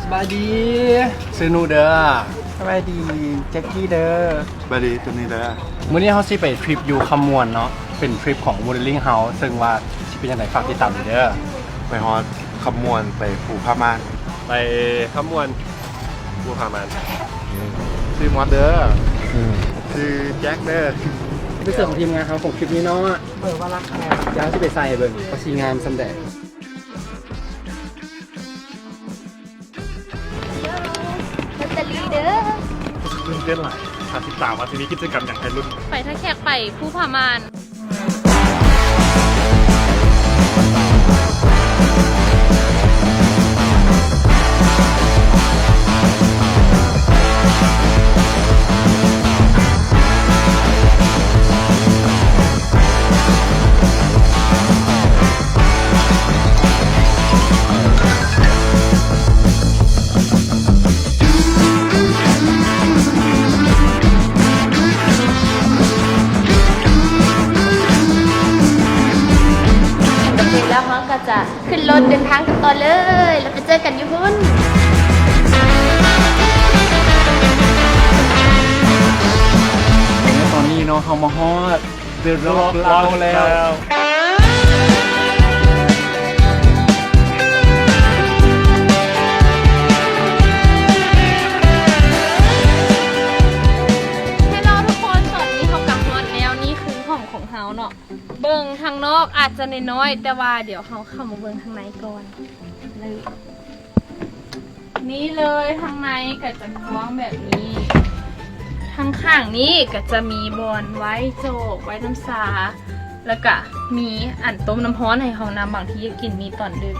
ສະບາຍດີ ຊື່ນຸເດີ. ສະບາຍດີ ແຈັກກີ້ເດີ. ສະບາຍດີ ໂຕນີເດີ. ມື້ນີ້ເຮົາຊິໄປທຣິບຢູ່ຄຳມ່ວນເນາະ ເປັນທຣິບຂອງໂມເດລລິ້ງເຮົາ ເຊິ່ງວ່າຊິເປັນຈັ່ງໃດ ຝາກຕິດຕາມເດີ. ໄປຮອດຄຳມ່ວນ ໄປພູຜາມ່ານ. ໄປຄຳມ່ວນ ພູຜາມ່ານ. ຊື່ມອດເດີ. ຊື່ແຈັກເດີ. ເປັນສ່ວນຂອງທີມງານເຮົາຂອງທຣິບນີ້ເນາະ. ເປີວ່າລັກແທ້ ດຽວຊິໄປໃສ່ເບິ່ງວ່າຊິງາມສ່ຳໃດ. ແບັດເຕີຣີເດີ. ຕື່ນເຕັ້ນຫຼາຍ ຖ້າຕິດຕາມວ່າຊິມີກິດຈະກຳຫຍັງໃຫ້ລຸ້ນ. ໄປທ່າແຂກ ໄປພູຜາມ່ານ. ໂອເຄ ແລ້ວເຮົາກໍຈະຂຶ້ນລົດເດີນທາງກັນຕໍ່ເລີຍ ແລ້ວໄປເຈີກັນຢູ່ພຸ້ນ. ແລະ ຕອນນີ້ເນາະ ເຮົາມາຮອດ The Rock Lounge ແລ້ວ. ເຮລໂລທຸກຄົນ ຕອນນີ້ເຮົາກໍຮອດແລ້ວ ນີ້ຄືຫ້ອງຂອງເຮົາເນາະ. ເບິ່ງທາງນອກອາດຈະນ້ອຍໆ ແຕ່ວ່າດຽວເຮົາເຂົ້າມາເບິ່ງທາງໃນກ່ອນເລີຍ. ນີ້ເລີຍ ທາງໃນກໍຈະກວ້າງແບບນີ້ ທາງຂ້າງນີ້ກໍຈະມີບ່ອນໄວ້ໂຈກ ໄວ້ນ້ຳຊາ ແລ້ວກະມີອັນຕົ້ມນ້ຳຮ້ອນໃຫ້ເຮົານຳ ບາງທີຢາກກິນມີຕອນດຶກ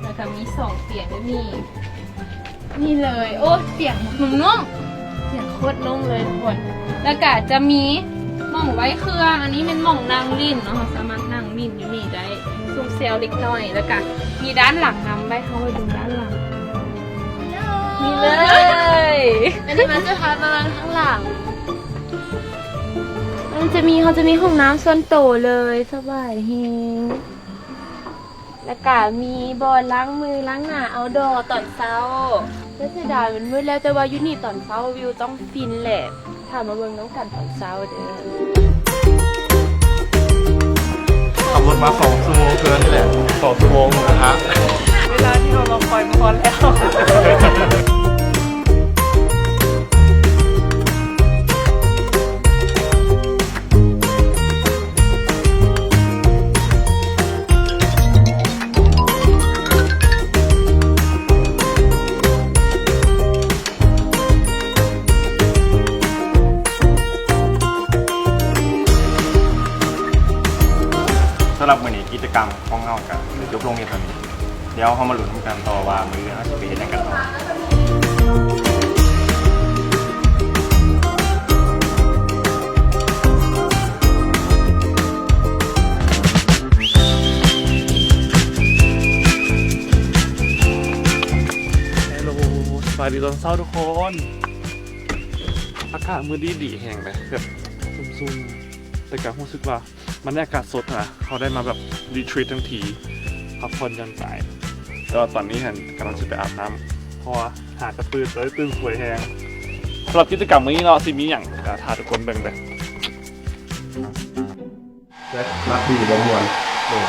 ແລ້ວກະມີສອງຕຽງແບບນີ້. ນີ້ເລີຍ ໂອ້ ຕຽງນຸ້ມໆ ຕຽງໂຄດນຸ້ມເລີຍທຸກຄົນ. ແລ້ວກະຈະມີໝ່ອງໄວ້ເຄື່ອງ ອັນນີ້ແມ່ນໝ່ອງນັ່ງຫຼິ້ນເນາະ ເຮົາສາມາດນັ່ງຫຼິ້ນຢູ່ນີ້ໄດ້ ຊຸມແຊວເລັກນ້ອຍ ແລ້ວກະມີດ້ານຫຼັງນຳ ໄວ້ເຮົາໄວ້ເບິ່ງດ້ານຫຼັງ. ນີ້ເລີຍ ອັນນີ້ມາສະພາບເບິ່ງທາງຫຼັງ ມັນຈະມີ ເຮົາຈະມີຫ້ອງນ້ຳສ່ວນໂຕເລີຍ ສະບາຍແຮງ. ແລ້ວກະມີບ່ອນລ້າງມືລ້າງໜ້າ outdoor ຕອນເຊົ້າ ແຕ່ເສຍດາຍມັນມືດແລ້ວ ແຕ່ວ່າຢູ່ນີ້ຕອນເຊົ້າວິວຕ້ອງຟິນແຫຼະ ຖ້າມາເບິ່ງນຳກັນຕອນເຊົ້າເດີ. ຂັບລົດມາສອງຊົ່ວໂມງເກີນນີ້ແຫຼະ ສອງຊົ່ວໂມງ ໝູກະທະ ເວລາທີ່ເຮົາລໍຄອຍມາຮອດແລ້ວ. ສຳລັບມື້ນີ້ ກິດຈະກຳຂອງເຮົາກໍໄດ້ຈົບລົງພຽງເທົ່ານີ້. ດຽວເຮົາມາລຸ້ນນຳກັນຕໍ່ວ່າມື້ອື່ນເຮົາຊິໄປເຮັດຫຍັງກັນຕໍ່. ເຮລໂລ ສະບາຍດີຕອນເຊົ້າທຸກຄົນ. ອາກາດມື້ນີ້ດີແຮງເລີຍ ແບບຊຸ່ມໆ ແຕ່ກໍຮູ້ສຶກວ່າ ບັນຍາກາດສົດນະ ເຮົາໄດ້ມາແບບ retreat ທັງທີ ພັກຜ່ອນຢ່ອນໃຈ. ແຕ່ວ່າຕອນນີ້ຫັ້ນກຳລັງຊິໄປອາບນ້ຳ ເພາະວ່າຫາກະຕື່ນ ເອີ ຕື່ນສວຍແຮງ. ສຳລັບກິດຈະກຳມື້ນີ້ເນາະ ຊິມີຫຍັງ ກໍຖ້າທຸກຄົນເບິ່ງເດີ. ແຈັກ ຫຼັບດີບໍ່ ມ່ວນ ໂດຍ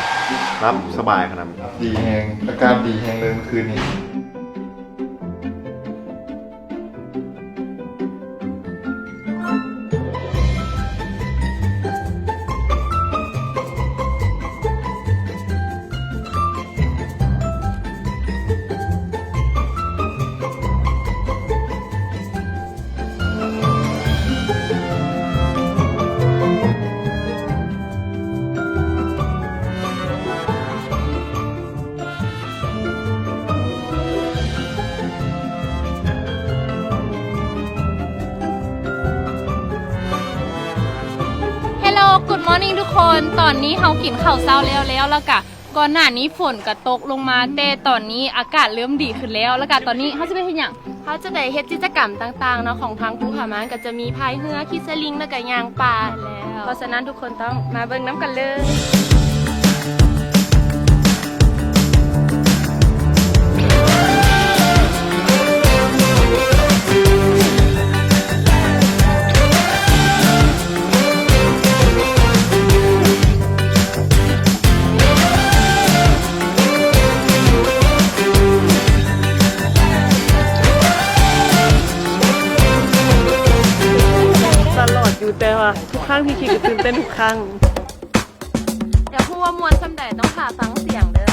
ຫຼັບສະບາຍຂະໜາດ ຫຼັບດີແຮງ ອາກາດດີແຮງເລີຍມື້ຄືນນີ້. Hello Good Morning ທຸກຄົນ ຕອນນີ້ເຮົາກິນເຂົ້າເຊົ້າແລ້ວ ແລ້ວ ແລ້ວກະ ກ່ອນໜ້ານີ້ຝົນກະຕົກລົງມາ ແຕ່ຕອນນີ້ອາກາດເລີ່ມດີຂຶ້ນແລ້ວ ແລ້ວກະຕອນນີ້ເຮົາຈະໄປເຮັດຫຍັງ? ເຮົາຈະໄດ້ເຮັດກິດຈະກຳຕ່າງໆເນາະ ຂອງທາງພູຜາມ່ານ ກະຈະມີພາຍເຮືອ ຂີ່ສະລິງ ແລ້ວກະຍ່າງປ່າແລ້ວ ເພາະສະນັ້ນທຸກຄົນຕ້ອງມາເບິ່ງນຳກັນເລີຍ. ຄັ້ງທີ່ຂີ່ກໍຕື່ນເຕັ້ນທຸກຄັ້ງ. ຢາກຮູ້ວ່າມ່ວນສ່ຳໃດ ຕ້ອງຖ້າຟັງສຽງເດີ້.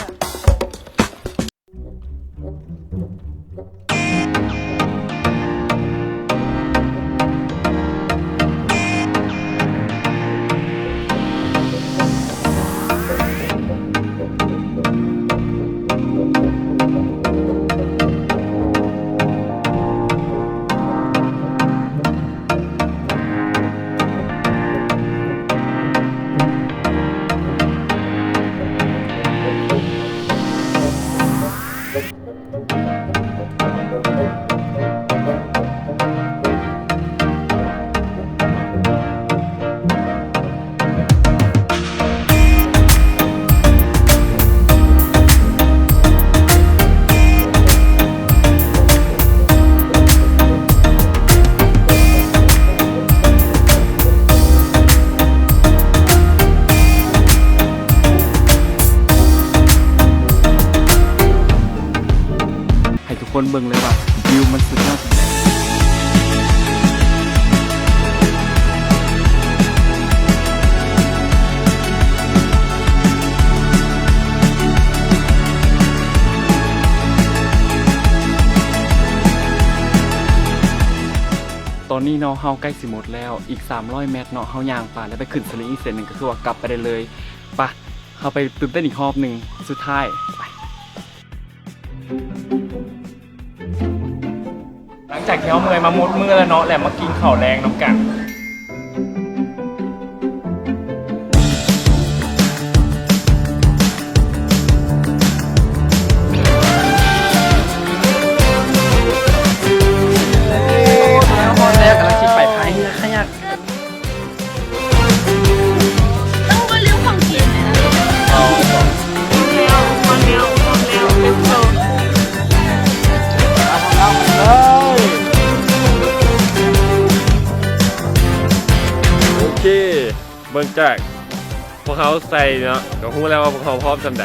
ໃຫ້ທຸກຄົນເບິ່ງເລີຍວ່າວິວມັນສຸດຍອດ. ຕອນນີ້ເນາະ ເຮົາໃກ້ຊິໝົດແລ້ວ ອີກສາມຮ້ອຍແມັດເນາະ ເຮົາຍ່າງໄປແລ້ວໄປຂຶ້ນສະລິງອີກເສັ້ນໜຶ່ງ ກໍຄືວ່າກັບໄປໄດ້ເລີຍ. ປະ ເຮົາໄປຕື່ນເຕັ້ນອີກຮອບໜຶ່ງສຸດທ້າຍ ໄປ. ຫຼັງຈາກທີ່ເຮົາເມື່ອຍມາໝົດມື້ແລ້ວເນາະ ແລ້ວມາກິນເຂົ້າແລງນຳກັນ. ຮອດແລ້ວ ກຳລັງຊິໄປພາຍເຮືອຄາຍັກ. ຕ້ອງບໍ່ລືມຂອງກິນ. ໂອເຄ ເບິ່ງຈາກພວກເຮົາໃສ່ເນາະ ກໍຮູ້ແລ້ວວ່າພວກເຮົາພ້ອມສ່ຳໃດ.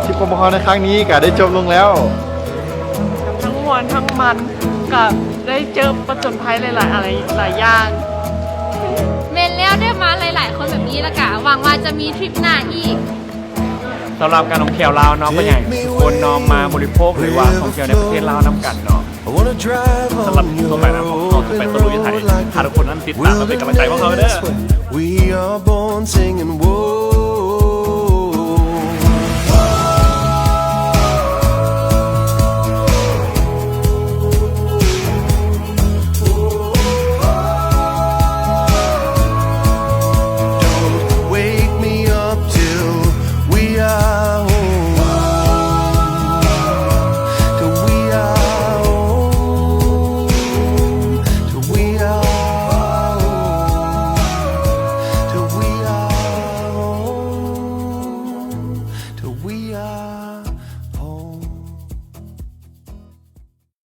ทริปของพวกเราในครั้งนี้ก็ได้จบลงแล้ว ทั้งม่วนทั้งมัน ก็ได้เจอผจญภัยหลายๆ อะไร หลายอย่าง แม่นแล้ว ได้มาหลายๆ คนแบบนี้ แล้วก็หวังว่าจะมีทริปหน้าอีก. สำหรับการท่องเที่ยวลาวเนาะ ก็อยากให้ทุกคนเนาะ มาบริโภคหรือว่าท่องเที่ยวในประเทศลาวนำกันเนาะ. สำหรับทริปต่อไปนะ พวกเราจะไปตะลุยไส ถ้าทุกคนนั้นติดตามและเป็นกำลังใจพวกเราเด้อ. We are born singing